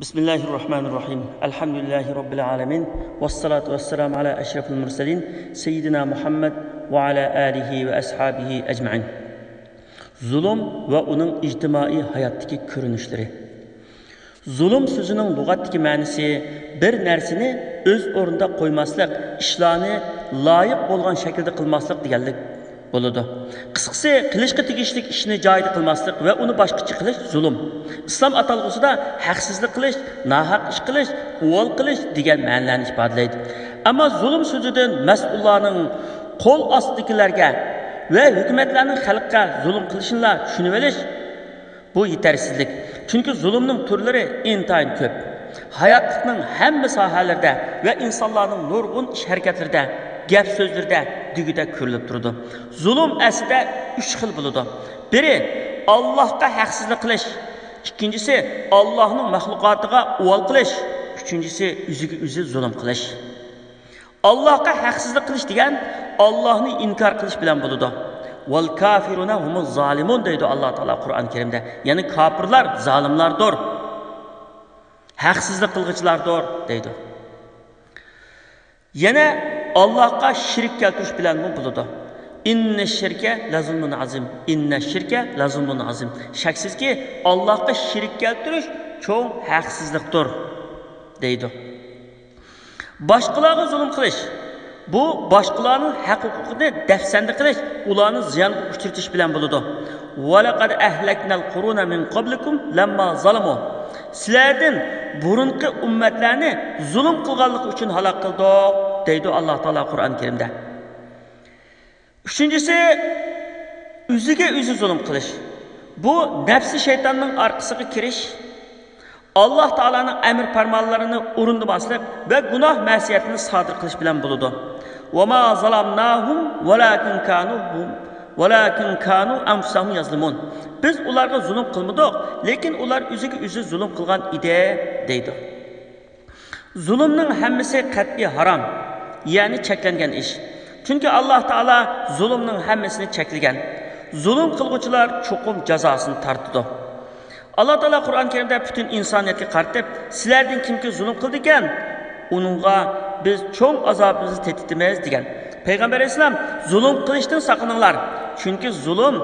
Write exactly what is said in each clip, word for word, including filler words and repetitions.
بسم الله الرحمن الرحيم. الحمد لله رب العالمين. والصلاة والسلام على أشرف المرسلين سيدنا محمد وعلى آله وأصحابه أجمعين. زۇلۇم ۋە ئۇنىڭ ئىجتىمائىي ھاياتتىكى كۆرۈنۈشلىرى. زۇلۇم سۆزىنىڭ لۇغەتتىكى مەنىسى بىر نەرسىنى ئۆز ئورنىدا قويماسلىق، ئىشلارنى لايىق بولغان شەكىلدە قىلماسلىق دېگەنلىك بولىدۇ. قىسقىسى، قىلىشقا تېگىشلىك ئىشنى جايىدا قىلماسلىق ۋە ئۇنى باشقىچە قىلىش زۇلۇم. ئىسلام ئاتالغۇسىدا ھەقسىزلىك قىلىش، ناھەق ئىش قىلىش، ئۇۋال قىلىش دېگەن مەنىلەرنى ئىپادىلەيدۇ. ئەمما زۇلۇم سۆزىدىن مەسئۇللارنىڭ قول ئاستىدىكىلەرگە ۋە ھۆكۈمەتلەرنىڭ خەلققە زۇلۇم قىلىشىنىلا چۈشىنىۋېلىش، بۇ يېتەرسىزلىك. چۈنكى زۇلۇمنىڭ تۈرلىرى ئىنتايىن كۆپ. ھاياتلىقنىڭ ھەممە ساھەلىرىدە ۋە ئىنسانلارنىڭ نۇرغۇن ئىش ھەرىكەتلىرىدە، گەپ سۆزلىرىدە دېگۈدەك كۆرۈلۈپ تۇرىدۇ. زۇلۇم ئەسلىدە ئۈچ خىل بولىدۇ. بىرى، ئاللاھقا ھەقسىزلىك قىلىش. ئىككىنچىسى، ئاللاھنىڭ مەخلۇقاتىغا ئۇۋال قىلىش. ئۈچىنچىسى، ئۆزىگە ئۆزى زۇلۇم قىلىش. ئاللاھقا ھەقسىزلىك قىلىش دېگەن ئاللاھنى ئىنكار قىلىش بىلەن بولىدۇ. ۋەل كافىرۇنە ھۇمۇز زالىمۇن دەيدۇ ئاللاھ تائالا قۇرئان كەرىمدە. يەنى كاپىرلار زالىملاردۇر، ھەقسىزلىك قىلغۇچىلاردۇر دەيدۇ. يەنە ئاللاھقا شېرىك كەلتۈرۈش بىلەنمۇ بولىدۇ. ئىننە شىركە لەزۇلمۇن ئازىم. ئىننە شىركە لەزۇلمۇن ئازىم. شەكسىزكى، ئاللاھقا شېرىك كەلتۈرۈش چوڭ ھەقسىزلىقتۇر دەيدۇ. باشقىلارغا زۇلۇم قىلىش. بۇ باشقىلارنىڭ ھەق-ھوقۇقىنى دەپسەندە قىلىش، ئۇلارنى زىيانغا ئۇچرىتىش بىلەن بولىدۇ. ۋەلەقەد ئەھلەكنەل قۇرۇنە مىن قابلىكۇم لەمما زالىمۇ. سىلەردىن بۇرۇنقى ئۈممەتلەرنى زۇلۇم قىلغانلىقى ئۈچۈن ھالاك قىلدۇق، دەيدۇ ئاللاھ تائالا قۇرئان كەرىمدە. ئۈچىنچىسى، ئۆزىگە ئۆزى زۇلۇم قىلىش. بۇ نەپسى شەيتاننىڭ ئارقىسىغا كىرىش، ئاللاھ تائالانىڭ ئەمر پەرمانلىرىنى ئورۇندىماسلىق ۋە گۇناھ مەسىيەتنى سادىر قىلىش بىلەن بولىدۇ. ۋەما زالامناھۇم ۋەلاكىن كانۇ ھۇم ۋەلاكىن كانۇ ئەنفۇسەھۇم يەزلىمۇن. بىز ئۇلارغا زۇلۇم قىلمىدۇق، لېكىن ئۇلار ئۆزىگە ئۆزى زۇلۇم قىلغان ئىدى، دەيدۇ. زۇلۇمنىڭ ھەممىسى قەتئىي ھارام، يەنى چەكلەنگەن ئىش. چۈنكى ئاللاھ تائالا زۇلۇمنىڭ ھەممىسىنى چەكلىگەن. زۇلۇم قىلغۇچىلار چوقۇم جازاسىنى تارتىدۇ. ئاللاھ تائالا قۇرئان كەرىمدە پۈتۈن ئىنسانىيەتكە قارىتىپ، سىلەردىن كىمكى زۇلۇم قىلىدىكەن، ئۇنىڭغا بىز چوڭ ئازابىمىزنى تېتىتىمىز، دېگەن. پەيغەمبەر ئەلەيھىسسالام، زۇلۇم قىلىشتىن ساقلىنىڭلار، چۈنكى زۇلۇم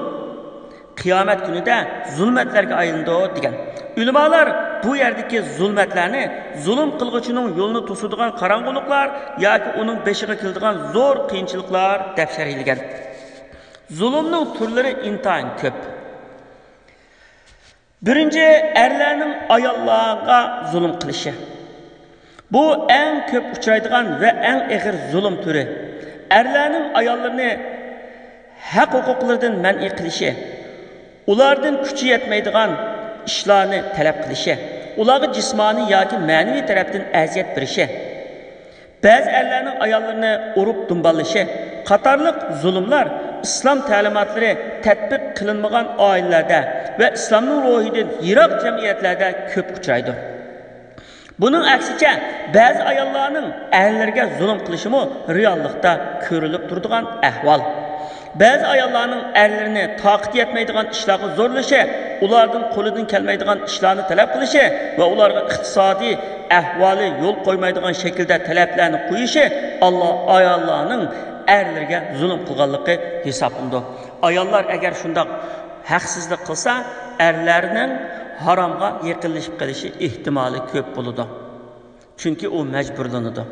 قىيامەت كۈنىدە زۇلمەتلەرگە ئايلىنىدۇ، دېگەن. ئۆلىمالار بۇ يەردىكى زۇلمەتلەرنى زۇلۇم قىلغۇچىنىڭ يولىنى توسىدىغان قاراڭغۇلۇقلار ياكى ئۇنىڭ بېشىغا كېلىدىغان زور قىيىنچىلىقلار دەپ شەرھلىگەن. زۇلۇمنىڭ تۈرلىرى ئىنتايىن كۆپ. بىرىنچى، ئەرلەرنىڭ ئاياللارغا زۇلۇم قىلىشى. بۇ ئەڭ كۆپ ئۇچرايدىغان ۋە ئەڭ ئېغىر زۇلۇم تۈرى. ئەرلەرنىڭ ئاياللىرىنى ھەق ھوقۇقلىرىدىن مەنئى قىلىشى، ئۇلاردىن كۈچى يەتمەيدىغان ئىشلارنى تەلەپ قىلىشى، ئۇلارغا جىسمانىي ياكى مەنىۋى تەرەپتىن ئەزىيەت بېرىشى، بەزى ئەرلەرنىڭ ئاياللىرىنى ئۇرۇپ دۇمباللىشى قاتارلىق زۇلۇملار ئىسلام تەلىماتلىرى تەتبىق قىلىنمىغان ئائىلىلەردە ۋە ئىسلامنىڭ روھىدىن يىراق جەمئىيەتلەردە كۆپ ئۇچرايدۇ. بۇنىڭ ئەكسىچە، بەزى ئاياللارنىڭ ئەرلىرىگە زۇلۇم قىلىشىمۇ رېئاللىقتا كۆرۈلۈپ تۇرىدىغان ئەھۋال. بەزى ئاياللارنىڭ ئەرلىرىنى تاقىتى يەتمەيدىغان ئىشلارغا زورلىشى، ئۇلاردىن قولىدىن كەلمەيدىغان ئىشلارنى تەلەپ قىلىشى ۋە ئۇلارغا ئىقتىسادىي ئەھۋالى يول قويمايدىغان شەكىلدە تەلەپلەرنى قويۇشى ئاللا، ئاياللارنىڭ ئەرلىرىگە زۇلۇم قىلغانلىقى ھېسابلىنىدۇ. ئاياللار ئەگەر شۇنداق ھەقسىزلىك قىلسا، ئەرلەرنىڭ ھارامغا يېقىنلىشىپ قېلىشى ئېھتىمالى كۆپ بولىدۇ. چۈنكى ئۇ مەجبۇرلىنىدۇ.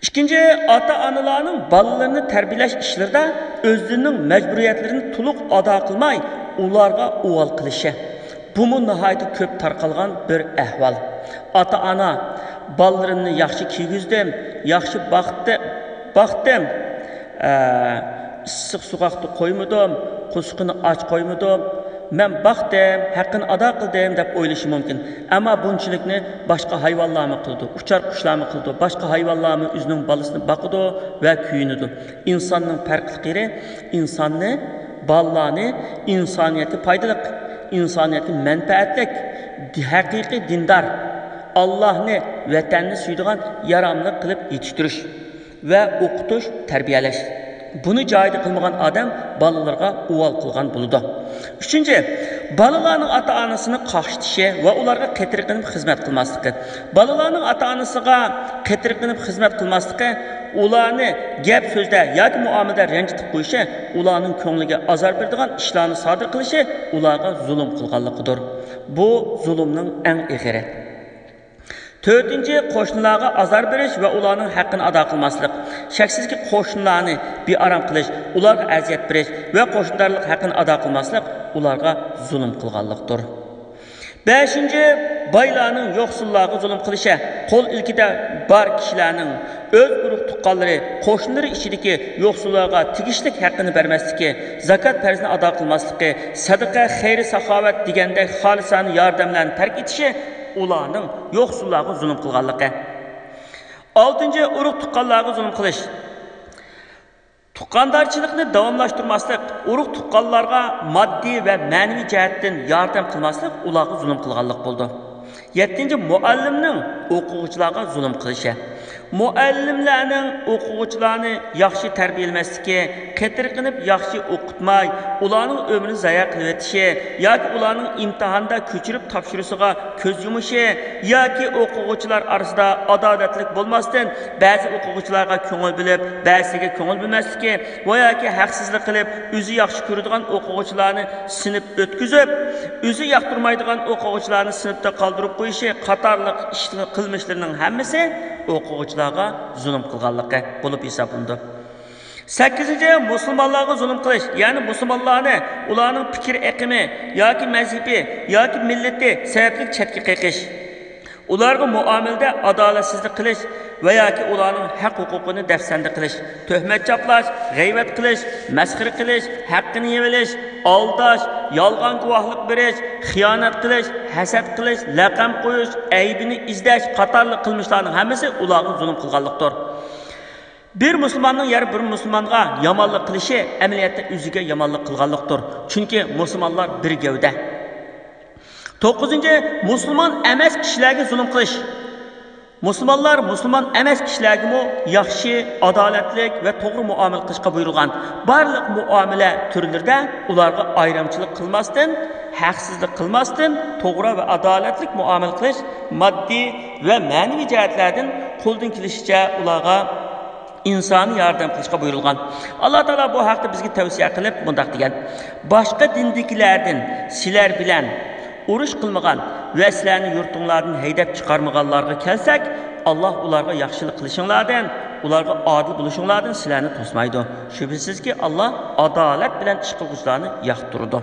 ئىككىنچى، ئاتا-ئانىلارنىڭ بالىلىرىنى تەربىيەلەش ئىشلىرىدا ئۆزلىرىنىڭ مەجبۇرىيەتلىرىنى تولۇق ئادا قىلماي، ئۇلارغا ئۇۋال قىلىشى. بۇمۇ ناھايىتى كۆپ تارقالغان بىر ئەھۋال. ئاتا-ئانا، بالىلىرىمنى ياخشى كىيگۈزدۈم، ياخشى باقتى-، باقتىم، ئە، ئىسسىق سوغۇقتا قويمىدىم، قورسىقىنى ئاچ قويمىدىم، مەن باقتىم، ھەققىنى ئادا قىلدىم دەپ ئويلىشى مۇمكىن. ئەمما بۇنچىلىكنى باشقا ھايۋانلارمۇ قىلىدۇ، ئۇچار قۇشلارمۇ قىلىدۇ، باشقا ھايۋانلارمۇ ئۆزىنىڭ بالىسىنى باقىدۇ ۋە كۆيۈنىدۇ. ئىنساننىڭ پەرقلىق يېرى، ئىنساننى، بالىلارنى ئىنسانىيەتكە پايدىلىق، ئىنسانىيەتكە مەنپەئەتلىك، ھەقىقىي دىندار، ئاللاھنى، ۋەتەننى سۆيىدىغان ياراملىق قىلىپ يېتىشتۈرۈش ۋە ئوقۇتۇش، تەربىيەلەش. بۇنى جايىدا قىلمىغان ئادەم بالىلىرىغا ئۇۋال قىلغان بولىدۇ. ئۈچىنچى، بالىلارنىڭ ئاتا-ئانىسىنى قاقشىتىشى ۋە ئۇلارغا قېتىرقىنىپ خىزمەت قىلماسلىقى. بالىلارنىڭ ئاتا-ئانىسىغا قېتىرقىنىپ خىزمەت قىلماسلىقى، ئۇلارنى گەپ سۆزدە ياكى مۇئامىلىدە رەنجىتىپ قويۇشى، ئۇلارنىڭ كۆڭلىگە ئازار بېرىدىغان ئىشلارنى سادىر قىلىشى ئۇلارغا زۇلۇم قىلغانلىقىدۇر. بۇ زۇلۇمنىڭ ئەڭ ئېغىرى. تۆتىنچى، قوشنىلارغا ئازار بېرىش ۋە ئۇلارنىڭ ھەققىنى ئادا قىلماسلىق. شەكسىزكى، قوشنىلارنى بىئارام قىلىش، ئۇلارغا ئەزىيەت بېرىش ۋە قوشنىدارلىق ھەققىنى ئادا قىلماسلىق ئۇلارغا زۇلۇم قىلغانلىقتۇر. بەشىنچى، بايلارنىڭ يوقسۇللارغا زۇلۇم قىلىشى. قول ئىلكىدە بار كىشىلەرنىڭ ئۆز ئۇرۇق-تۇغقانلىرى، قوشنىلىرى ئىچىدىكى يوقسۇللارغا تېگىشلىك ھەققىنى بەرمەسلىكى، زاكات پەرزىنى ئادا قىلماسلىقى، سەدىقە، خەير-ساخاۋەت دېگەندەك خالىسانە ياردەملەرنى تەرك ئېتىشى ئۇلارنىڭ يوقسۇللارغا زۇلۇم قىلغانلىقى. ئالتىنچى، ئۇرۇق-تۇغقانلارغا زۇلۇم قىلىش. تۇغقاندارچىلىقنى داۋاملاشتۇرماسلىق، ئۇرۇق-تۇغقانلارغا ماددىي ۋە مەنىۋى جەھەتتىن ياردەم قىلماسلىق ئۇلارغا زۇلۇم قىلغانلىق بولىدۇ. يەتتىنچى، مۇئەللىمنىڭ ئوقۇغۇچىلارغا زۇلۇم قىلىشى. مۇئەللىملەرنىڭ ئوقۇغۇچىلارنى ياخشى تەربىيەلىمەسلىكى، قېتىرقىنىپ ياخشى ئوقۇتماي، ئۇلارنىڭ ئۆمرىنى زايە قىلىۋېتىشى ياكى ئۇلارنىڭ ئىمتىھاندا كۆچۈرۈپ تاپشۇرۇشىغا كۆز يۇمۇشى ياكى ئوقۇغۇچىلار ئارىسىدا ئادالەتلىك بولماستىن، بەزى ئوقۇغۇچىلارغا كۆڭۈل بۆلۈپ، بەزىسىگە كۆڭۈل بۆلمەسلىكى ۋە ياكى ھەقسىزلىق قىلىپ، ئۆزى ياخشى كۆرىدىغان ئوقۇغۇچىلارنى سىنىپ ئۆتكۈزۈپ، ئۆزى ياقتۇرمايدىغان ئوقۇغۇچىلارنى سىنىپتا قالدۇرۇپ قويۇشى قاتارلىق ئىش، قىلمىشلىرىنىڭ ھەممىسى ئوقۇغۇچىلارغا زۇلۇم قىلغانلىقى بولۇپ ھېسابلىنىدۇ. سەككىزىنچى، مۇسۇلمانلارغا زۇلۇم قىلىش، يەنى مۇسۇلمانلارنى ئۇلارنىڭ پىكىر ئېقىمى ياكى مەزھىپى ياكى مىللىتى سەۋەبلىك چەتكە قېقىش. ئۇلارغا مۇئامىلىدە ئادالەتسىزلىك قىلىش ۋە ياكى ئۇلارنىڭ ھەق ھوقۇقىنى دەپسەندە قىلىش، تۆھمەت چاپلاش، غەيۋەت قىلىش، مەسخىرە قىلىش، ھەققىنى يېۋېلىش، ئالداش، يالغان گۇۋاھلىق بېرىش، خىيانەت قىلىش، ھەسەت قىلىش، لەقەم قويۇش، ئەيىبىنى ئىزدەش قاتارلىق قىلمىشلارنىڭ ھەممىسى ئۇلارغا زۇلۇم قىلغانلىقتۇر. بىر مۇسۇلماننىڭ يەنە بىر مۇسۇلمانغا يامانلىق قىلىشى ئەمەلىيەتتە ئۆزىگە يامانلىق قىلغانلىقتۇر. چۈنكى مۇسۇلمانلار بىر گەۋدە. توققۇزىنچى، مۇسۇلمان ئەمەس كىشىلەرگە زۇلۇم قىلىش. مۇسۇلمانلار مۇسۇلمان ئەمەس كىشىلەرگىمۇ ياخشى، ئادالەتلىك ۋە توغرا مۇئامىلە قىلىشقا بۇيرۇلغان. بارلىق مۇئامىلە تۈرلىرىدە ئۇلارغا ئايرىمچىلىق قىلماستىن، ھەقسىزلىق قىلماستىن، توغرا ۋە ئادالەتلىك مۇئامىلە قىلىش، ماددىي ۋە مەنىۋى جەھەتلەردىن قولدىن كېلىشىچە ئۇلارغا ئىنسانىي ياردەم قىلىشقا بۇيرۇلغان. ئاللا تائالا بۇ ھەقتە بىزگە تەۋسىيە قىلىپ مۇنداق دېگەن: باشقا دىندىكىلەردىن سىلەر بىلەن ئۇرۇش قىلمىغان ۋە سىلەرنى يۇرتۇڭلاردىن ھەيدەپ چىقارمىغانلارغا كەلسەك، ئاللا ئۇلارغا ياخشىلىق قىلىشىڭلاردىن، ئۇلارغا ئادىل بولۇشۇڭلاردىن سىلەرنى توسمايدۇ. شۈبھىسىزكى، ئاللا ئادالەت بىلەن ئىش قىلغۇچىلارنى ياقتۇرىدۇ.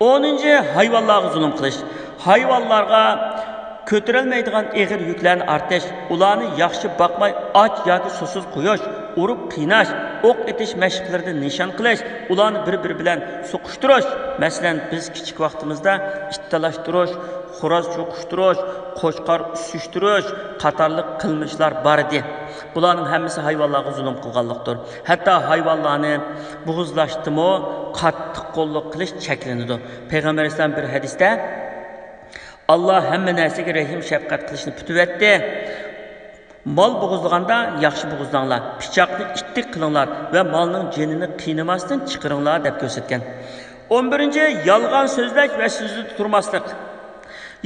ئونىنچى، ھايۋانلارغا زۇلۇم قىلىش. ھايۋانلارغا كۆتۈرەلمەيدىغان ئېغىر يۈكلەرنى ئارتىش، ئۇلارنى ياخشى باقماي ئاچ ياكى سۇسىز قويۇش، ئۇرۇپ قىيناش، ئوق ئېتىش مەشىقلىرىدە نىشان قىلىش، ئۇلارنى بىر-بىرى بىلەن سوقۇشتۇرۇش. مەسىلەن، بىز كىچىك ۋاقتىمىزدا ئىت تالاشتۇرۇش، خوراز چوقۇشتۇرۇش، قوچقار ئۈسۈشتۈرۈش قاتارلىق قىلمىشلار بار ئىدى. بۇلارنىڭ ھەممىسى ھايۋانلارغا زۇلۇم قىلغانلىقتۇر. ھەتتا ھايۋانلارنى بوغۇزلاشتىمۇ قاتتىق قوللۇق قىلىش چەكلىنىدۇ. پەيغەمبەر ئەلەيھىسسالام بىر ھەدىستە، ئاللا ھەممە نەرسىگە رەھىم، شەپقەت قىلىشنى پۈتۈۋەتتى. مال بوغۇزلىغاندا ياخشى بوغۇزلاڭلار، پىچاقنى ئىتتىك قىلىڭلار ۋە مالنىڭ جېنىنى قىينىماستىن چىقىرىڭلار، دەپ كۆرسەتكەن. ئون بىرىنچى، يالغان سۆزلەش ۋە سۆزىدە تۇرماسلىق.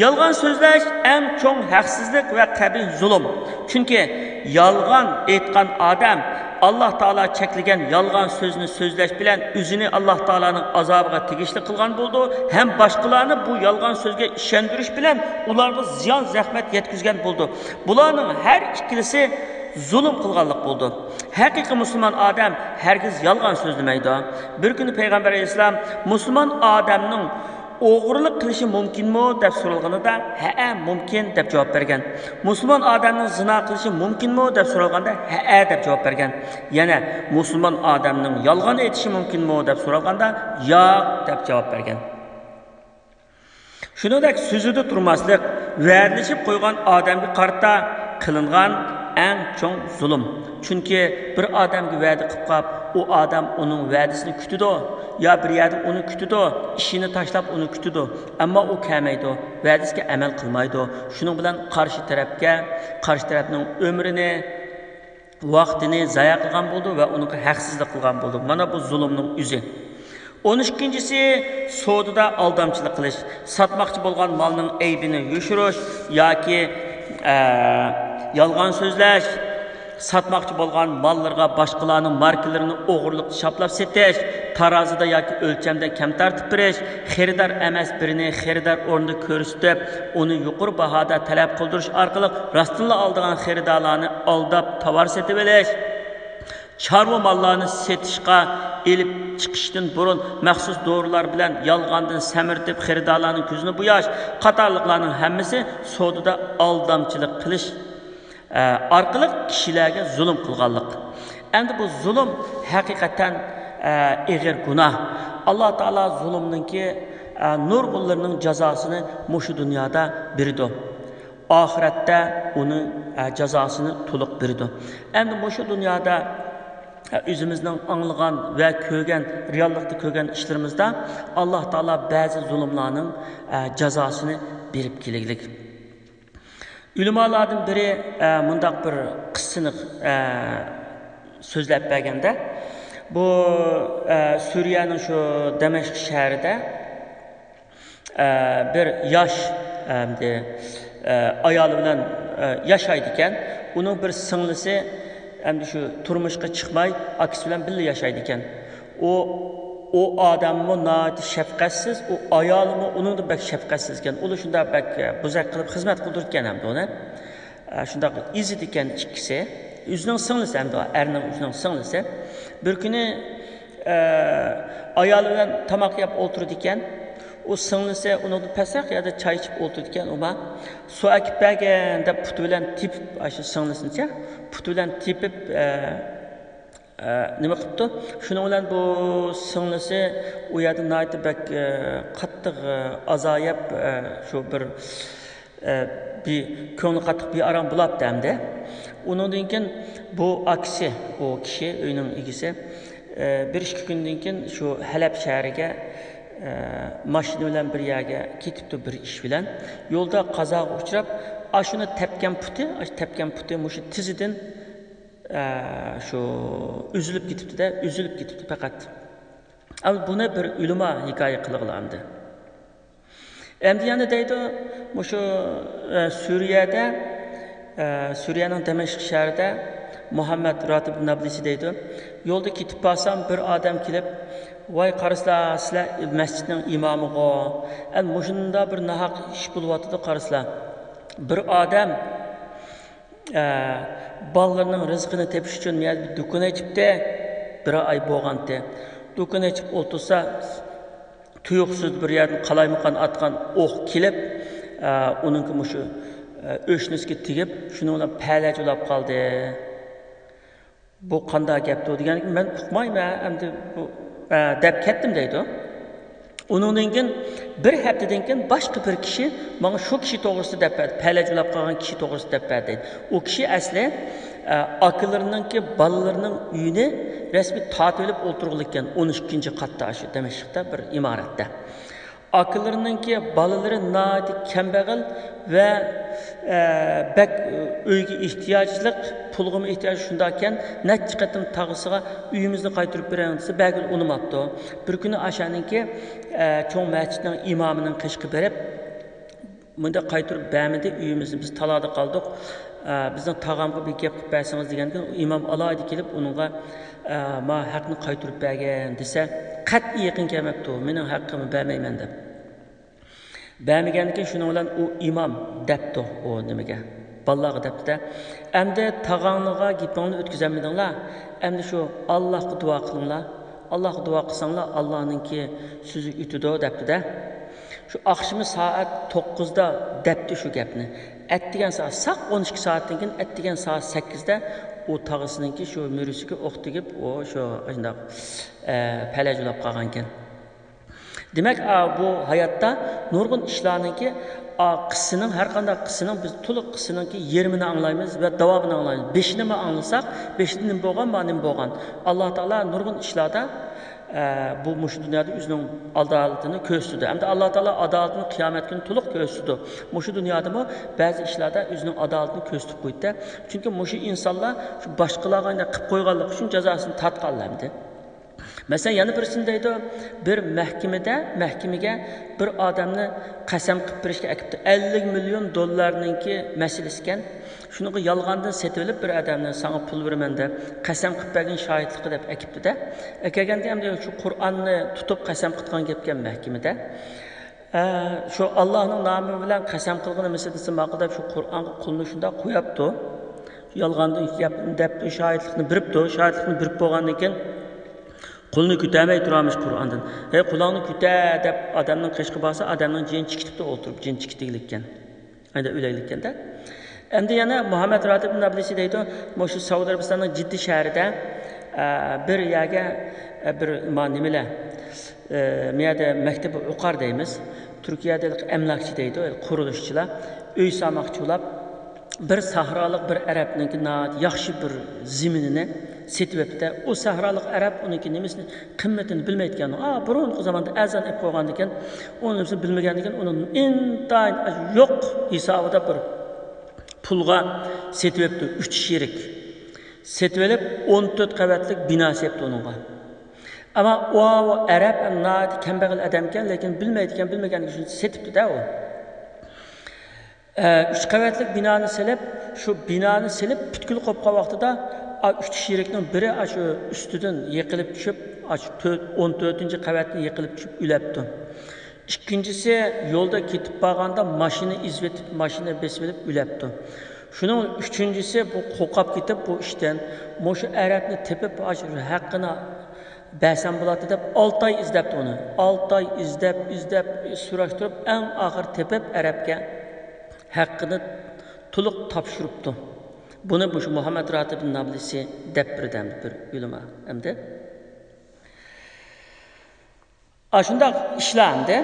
يالغان سۆزلەش ئەڭ چوڭ ھەقسىزلىك ۋە قەبىھ زۇلۇم. چۈنكى يالغان ئېيتقان ئادەم ئاللا تائالا چەكلىگەن يالغان سۆزنى سۆزلەش بىلەن ئۆزىنى ئاللا تائالانىڭ ئازابىغا تېگىشلىك قىلغان بولىدۇ ھەم باشقىلارنى بۇ يالغان سۆزگە ئىشەندۈرۈش بىلەن ئۇلارغا زىيان، زەخمەت يەتكۈزگەن بولىدۇ. بۇلارنىڭ ھەر ئىككىلىسى زۇلۇم قىلغانلىق بولىدۇ. ھەقىقىي مۇسۇلمان ئادەم ھەرگىز يالغان سۆزلىمەيدۇ. بىر كۈنى پەيغەمبەر ئەلەيھىسسالام مۇسۇلمان ئادەمنىڭ ئوغرىلىق قىلىشى مۇمكىنمۇ دەپ سورالغىنىدا، ھەئە، مۇمكىن دەپ جاۋاب بەرگەن. مۇسۇلمان ئادەمنىڭ زىنا قىلىشى مۇمكىنمۇ دەپ سورالغاندا، ھەئە دەپ جاۋاب بەرگەن. يەنە مۇسۇلمان ئادەمنىڭ يالغان ئېيتىشى مۇمكىنمۇ دەپ سورالغاندا، ياق دەپ جاۋاب بەرگەن. شۇنىڭدەك سۆزىدە تۇرماسلىق، ۋەدىلىشىپ قويغان ئادەمگە قارىتا قىلىنغان ئەڭ چوڭ زۇلۇم. چۈنكى بىر ئادەمگە ۋەدە قىلىپ قاپ، ئۇ ئادەم ئۇنىڭ ۋەدىسىنى كۈتىدۇ، يا بىر يەردە ئۇنى كۈتىدۇ، ئىشىنى تاشلاپ ئۇنى كۈتىدۇ، ئەمما ئۇ كەلمەيدۇ، ۋەدىسىگە ئەمەل قىلمايدۇ. شۇنىڭ بىلەن قارشى تەرەپكە، قارشى تەرەپنىڭ ئۆمرىنى، ۋاقتىنى زايە قىلغان بولىدۇ ۋە ئۇنىڭغا ھەقسىزلىق قىلغان بولىدۇ. مانا بۇ زۇلۇمنىڭ ئۆزى. ئون ئىككىنچىسى، سودىدا ئالدامچىلىق قىلىش. ساتماقچى بولغان مالنىڭ ئەيىبىنى يوشۇرۇش ياكى، ئە، يالغان سۆزلەش. ساتماقچى بولغان ماللىرىغا باشقىلارنىڭ ماركىلىرىنى ئوغرىلىقچە چاپلاپ سېتىش. تارازىدا ياكى ئۆلچەمدە كەم تارتىپ بېرىش. خېرىدار ئەمەس بىرىنى خېرىدار ئورنىدا كۆرسىتىپ، ئۇنى يۇقىرى باھادا تەلەپ قىلدۇرۇش ئارقىلىق راستتىنلا ئالىدىغان خېرىدارلارنى ئالداپ تاۋار سېتىۋېلىش. چارۋا ماللارنى سېتىشقا ئېلىپ چىقىشتىن بۇرۇن مەخسۇس دورىلار بىلەن يالغاندىن سەمرىتىپ خېرىدارلارنىڭ كۆزىنى بوياش قاتارلىقلارنىڭ ھەممىسى سودىدا ئالدامچىلىق قىلىش، ئە، ئارقىلىق كىشىلەرگە زۇلۇم قىلغانلىق. ئەمدى بۇ زۇلۇم ھەقىقەتەن، ئە، ئېغىر گۇناھ. ئاللا تائالا زۇلۇمنىڭكى، ئە، نۇرغۇنلىرىنىڭ جازاسىنى مۇشۇ دۇنيادا بېرىدۇ. ئاخىرەتتە ئۇنىڭ، ئە، جازاسىنى تولۇق بېرىدۇ. ئەمدى مۇشۇ دۇنيادا، ئە، ئۆزىمىزنىڭ ئاڭلىغان ۋە كۆرگەن، رېئاللىقتا كۆرگەن ئىشلىرىمىزدا ئاللا تائالا بەزى زۇلۇملارنىڭ، ئە، جازاسىنى بېرىپ كېلىگلىك. ئۆلىمالاردىن بىرى، ئە، مۇنداق بىر قىسسىنى، ئە، سۆزلەپ بەرگەندە، بۇ، ئە، سۈرىيەنىڭ شۇ دەمەشق شەھىرىدە، ئە، بىر ياش، ئەمدى، ئە، ئايالى بىلەن، ئە، ياشايدىكەن. ئۇنىڭ بىر سىڭلىسى ئەمدى شۇ تۇرمۇشقا چىقماي، ئاكىسى بىلەن بىللە ياشايدىكەن. ئۇ، ئۇ ئادەممۇ ناھايىتى شەپقەتسىز، ئۇ ئايالىمۇ ئۇنىڭدىن بەك شەپقەتسىزكەن. ئۇنى شۇنداق بەك، ئە، بوزەك قىلىپ خىزمەت قىلدۇرىدىكەن ئەمدى ئۇنى. ئە، شۇنداق ئېزىدىكەن ئىككىسى. ئۆزىنىڭ سىڭلىسى ئەمدى ئۇ، ئەرنىڭ ئۆزىنىڭ سىڭلىسى. بىر كۈنى، ئە، ئايالى بىلەن تاماق يەپ ئولتۇرىدىكەن. ئۇ سىڭلىسى ئۇنىڭدىن پەسرەك يەردە چاي ئىچىپ ئولتۇرىدىكەن. ئۇما، سۇ ئەكىپ بەرگىن دەپ پۇتى بىلەن تېپىپ، ئاشۇ سىڭلىسىنىچە پۇتى بىلەن تېپىپ، ئە، ئە، نېمە قىپتۇ؟ شۇنىڭ بىلەن بۇ سىڭلىسى ئۇ يەردە ناھايىتى بەك، ئە، قاتتىق، ئە، ئازا يەپ، ئە، شۇ بىر، ئە، بىر كۆڭلى قاتتىق بىئارام بولاپتۇ ئەمدى. ئۇنىڭدىن كېيىن بۇ ئاكىسى، ئۇ كىشى، ئۆينىڭ ئىگىسى، ئە، بىر ئىككى كۈندىن كېيىن شۇ ھەلەب شەھىرىگە، ئە، ماشىنا بىلەن بىر يەرگە كېتىپتۇ بىر ئىش بىلەن. يولدا قازاغا ئۇچراپ، ئاشۇنى تەپكەن پۇتى، ئاشۇ تەپكەن پۇتى مۇشۇ تىزىدىن ئە، شۇ ئۈزۈلۈپ كېتىپتۇ-دە، ئۈزۈلۈپ كېتىپتۇ پەقەت. ئەمدى بۇنى بىر ئۆلىما ھېكايە قىلغىلى ئەمدى. ئەمدى يەنە دەيدۇ، مۇشۇ، ئە، سۈرىيەدە، ئە، سۈرىيەنىڭ دەمەشق شەھىرىدە مۇھەممەد راتىب نابلىسى دەيدۇ، يولدا كېتىپ بارسام، بىر ئادەم كېلىپ، ۋاي، قارىسىلا، سىلەر مەسچىتنىڭ ئىمامىغۇ، ئەمدى مۇشۇنداق بىر ناھەق ئىش بولۇۋاتىدۇ، قارىسىلا. بىر ئادەم ئە، بالىلىرىنىڭ رىزقىنى تېپىش ئۈچۈن مەيەردە بىر دۇكان ئېچىپتى. بىر ئاي بولغانتى. دۇكان ئېچىپ ئولتۇرسا، تۇيۇقسىز بىر يەردىن قالايمىقان ئاتقان ئوق كېلىپ، ئە، ئۇنىڭكى مۇشۇ، ئە، ئۆشنىسىگە تېگىپ، شۇنىڭ بىلەن پەلەچ بولاپ قالدى. بۇ قانداق گەپتۇ دېگەندىكىن، مەن ئۇقمايمەن، ئەمدى بۇ، ئە، دەپ كەتتىم دەيدۇ. ئۇنىڭدىن كېيىن بىر ھەپتىدىن كېيىن باشقا بىر كىشى ماڭا شۇ كىشى توغرىسىدا دەپ بەردى، پەلەچ بولاپ قالغان كىشى توغرىسىدا دەپ بەردى. ئۇ كىشى ئەسلى، ئە، ئاكىلىرىنىڭكى، بالىلىرىنىڭ ئۆيىنى رەسمىي تارتىۋېلىپ ئولتۇرغىلىككەن، ئون ئىككىنچى قاتتا شۇ دەمەشقتە بىر ئىمارەتتە. ئاكىلىرىنىڭكى بالىلىرى ناھايىتى كەمبەغەل ۋە، ئە، بەك ئۆيگە ئېھتىياجلىق، پۇلغىمۇ ئېھتىياجلىق شۇنداقكەن، نەچچە قېتىم تاغىسىغا، «ئۆيىمىزنى قايتۇرۇپ بېرىڭ» دېسە، بەرگىلى ئۇنىماپتۇ. بىر كۈنى ئاشانىڭكى، ئە، چوڭ مەسچىتنىڭ ئىمامىنىڭ قېشىغا بېرىپ، «مۇنداق قايتۇرۇپ بەرمىدى، ئۆيىمىزنى بىز تالادا قالدۇق، ئە، بىزنىڭ تاغامغا بىر گەپ قىلىپ بەرسىڭىز» دېگەندىكىن، ئۇ ئىمام ئالاھىدە كېلىپ ئۇنىڭغا، ئە، «ما ھەقنى قايتۇرۇپ بەرگىن» دېسە، قەتئىي يېقىن كەلمەپتۇ، «مېنىڭ ھەققىمنى بەرمەيمەن» دەپ. بەرمىگەندىكىن شۇنىڭ بىلەن ئۇ ئىمام دەپتۇ، ئۇ نېمىگە، بالىلارغا دەپتۇ-دە، «ئەمدى تاغاڭلارغا گېپىڭلارنى ئۆتكۈزەلمىدىڭلار، ئەمدى شۇ ئاللاھقا دۇئا قىلىڭلار، ئاللاھقا دۇئا قىلساڭلار، ئاللاھنىڭكى سۆزى ئۆتىدۇ» دەپتۇ-دە. شۇ ئاخشىمى سائەت توققۇزدا دەپتۇ شۇ گەپنى. ئەتىگەن سائەت، ساق ئون ئىككى سائەتتىن كېيىن، ئەتىگەن سائەت سەككىزدە ئۇ تاغىسىنىڭكى شۇ مۈرىسىگە ئوق تېگىپ، ئۇ شۇ ئاشۇنداق، ئە، پەلەچ بولاپ قالغانىكەن. دېمەك، ئا، بۇ ھاياتتا نۇرغۇن ئىشلارنىڭكى، ئا، قىسسىنىڭ، ھەر قانداق قىسسىنىڭ، بىز تولۇق قىسسىنىڭكى يېرىمىنى ئاڭلايمىز ۋە داۋامىنى ئاڭلايمىز. بېشىنىمۇ ئاڭلىساق، بېشىدا نېمە بولغان، ما نېمە بولغان. ئاللا تائالا نۇرغۇن ئىشلاردا، ئە، بۇ مۇشۇ دۇنيادا ئۆزىنىڭ ئادالىتىنى كۆرسىتىدۇ. ئەمدى ئاللا تائالا ئادالىتىنى قىيامەت كۈنى تولۇق كۆرسىتىدۇ. مۇشۇ دۇنيادىمۇ بەزى ئىشلاردا ئۆزىنىڭ ئادالىتىنى كۆرسىتىپ قويدى. چۈنكى مۇشۇ ئىنسانلار شۇ باشقىلارغا قىلىپ قويغانلىقى ئۈچۈن جازاسىنى تارتقانلار ئەمدى. مەسىلەن، يەنە بىرسىنى دەيدۇ، بىر مەھكىمىدە، مەھكىمىگە بىر ئادەمنى قەسەم قىلىپ بېرىشكە ئەكىپتۇ. ئەللىك مىليون دوللارنىڭكى مەسىلىسى ئىكەن. شۇنىڭغا يالغاندىن سېتىۋېلىپ بىر ئادەمنى، ساڭا پۇل بېرىمەن دەپ، قەسەم قىلىپ بەرگەن شاھىتلىقى دەپ ئەكىپتۇ-دە. ئەكەلگەندە ئەمدى شۇ قۇرئاننى تۇتۇپ قەسەم قىلغان گەپكەن مەھكىمىدە. ئە، شۇ ئاللاھنىڭ نامى بىلەن قەسەم قىلغىنىمىز دېسە ماقۇل دەپ، شۇ قۇرئانغا قۇلنى شۇنداق قوياپتۇ. يالغاندىن گەپ دەپتۇ، شاھىتلىقنى بېرىپتۇ. شاھىتلىقنى بېرىپ بولغاندىن كېيىن، قۇلنى كۆتەرمەي تۇرامىش قۇرئاندىن. ھەي، قۇلۇڭنى كۆتەر دەپ ئادەمنىڭ قېشىغا بارسا، ئادەمنىڭ جېنى چىكىتىپتۇ ئولتۇرۇپ، جېنى چىكىتىگلىككەن. ئەندە ئۆلەيلىككەندە. ئەمدى يەنە مۇھەممەد راتىب نابلىسى دەيدۇ، مۇشۇ سەئۇدى ئەرەبىستاننىڭ جىددە شەھىرىدە، ئە، بىر يەرگە، ئە، بىر ما نېمىلەر، ئە، مۇ يەردە مەكتىبى ئوقار دەيمىز. تۈركىيەدە ئەملاكچى دەيدۇ، قۇرۇلۇشچىلار. ئۆي سالماقچى بولۇپ، بىر سەھرالىق بىر ئەرەبنىڭكى ناھايىتى ياخشى بىر زېمىنىنى سېتىۋەپتۇ. ئۇ سەھرالىق ئەرەب ئۇنىڭكى نېمىسىنى، قىممىتىنى بىلمەيدىكەن. ئا، بۇرۇنقى زاماندا ئەرزان ئېلىپ قويغاندىكەن، ئۇنىڭ نېمىسىنى بىلمىگەندىكەن، ئۇنى ئىنتايىن يوق ھېسابىدا بىر پۇلغا سېتىۋەپتۇ، ئۈچ شېرىك. سېتىۋېلىپ، ئون تۆت قەۋەتلىك بىنا سېپتۇ ئۇنىڭغا. ئەمما ئۇ، ئۇ ئەرەب ھەم ناھايىتى كەمبەغەل ئادەمكەن، لېكىن بىلمەيدىكەن، بىلمىگەنلىكى ئۈچۈن سېتىپتۇ-دە ئۇ. ئە، ئۈچ قەۋەتلىك بىنانى سېلىپ، شۇ بىنانى سېلىپ پۈتكۈل قوپقان ۋاقتىدا، ئا، ئۈچ شېرىكنىڭ بىرى ئاشۇ ئۈستىدىن يىقىلىپ چۈشۈپ، ئاشۇ تۆت، ئون تۆتىنچى قەۋەتتىن يىقىلىپ چۈشۈپ ئۆلەپتۇ. ئىككىنچىسى يولدا كېتىپ بارغاندا ماشىنا ئېزىۋېتىپ، ماشىنا بېسىۋېلىپ ئۆلەپتۇ. شۇنىڭ ئۈچىنچىسى بۇ قورقۇپ كېتىپ بۇ ئىشتىن، مۇشۇ ئەرەبنى تېپىپ، ئاشۇ ھەققىنى بەرسەم بولاتتى دەپ، ئالتە ئاي ئىزدەپتۇ ئۇنى. ئالتە ئاي ئىزدەپ، ئىزدەپ، سۈرۈشتۈرۈپ، ئەڭ ئاخىرى تېپىپ، ئەرەبكە ھەققىنى تولۇق تاپشۇرۇپتۇ. بۇنى مۇشۇ مۇھەممەد راتىب نابلىسى دەپ بېرىدۇ ئەمدى بىر ئۆلىما ئەمدى. ئاشۇنداق ئىشلار ئەمدى.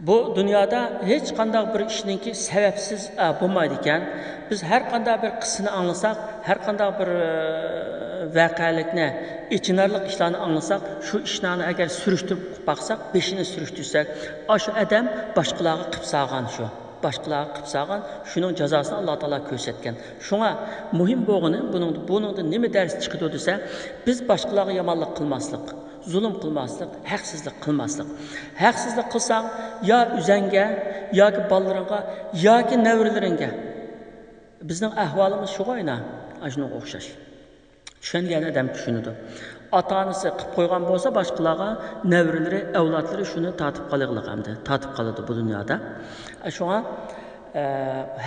بۇ دۇنيادا ھېچقانداق بىر ئىشنىڭكى سەۋەبسىز، ئە، بولمايدىكەن. بىز ھەر قانداق بىر قىسسىنى ئاڭلىساق، ھەر قانداق بىر، ئە، ۋەقەلىكنى، ئېچىنارلىق ئىشلارنى ئاڭلىساق، شۇ ئىشلارنى ئەگەر سۈرۈشتۈرۈپ باقساق، بېشىنى سۈرۈشتۈرسەك، ئاشۇ ئادەم باشقىلارغا قىپ سالغان شۇ. باشقىلارغا قىپ سالغان، شۇنىڭ جازاسىنى ئاللا تائالا كۆرسەتكەن. شۇڭا مۇھىم بولغىنى، بۇنىڭدا، بۇنىڭدا نېمە دەرس چىقىدۇ دېسە، بىز باشقىلارغا يامانلىق قىلماسلىق، زۇلۇم قىلماسلىق، ھەقسىزلىق قىلماسلىق. ھەقسىزلىق قىلساڭ، يا ئۆزەڭگە، ياكى بالىلىرىڭغا، ياكى نەۋرىلىرىڭگە. بىزنىڭ ئەھۋالىمىز شۇغۇ ئاينا، ئاشۇنىڭغا ئوخشاش. چۈشەنگەن ئادەم چۈشىنىدۇ. ئاتا-ئانىسى قىپ قويغان بولسا باشقىلارغا، نەۋرىلىرى، ئەۋلادلىرى شۇنى تارتىپ قالىغلىق ئەمدى. تارتىپ قالىدۇ بۇ دۇنيادا. شۇڭا، ئە،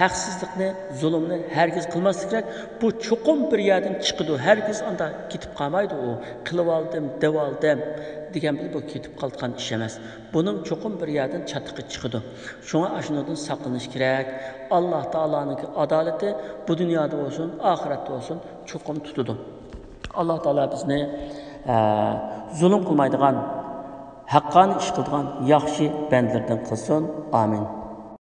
ھەقسىزلىقنى، زۇلۇمنى ھەرگىز قىلماسلىق كېرەك. بۇ چوقۇم بىر يەردىن چىقىدۇ. ھەرگىز ئاندا كېتىپ قالمايدۇ ئۇ. قىلىۋالدىم، دەۋالدىم دېگەن بىلەن بۇ كېتىپ قالىدىغان ئىش ئەمەس. بۇنىڭ چوقۇم بىر يەردىن چاتىقى چىقىدۇ. شۇڭا ئاشۇنىڭدىن ساقلىنىش كېرەك. ئاللا تائالانىڭكى ئادالىتى بۇ دۇنيادا بولسۇن، ئاخىرەتتە بولسۇن، چوقۇم تۇتىدۇ. ئاللا تائالا بىزنى، ئە، زۇلۇم قىلمايدىغان، ھەققانىي ئىش قىلىدىغان ياخشى بەندىلىرىدىن قىلسۇن. ئامىن.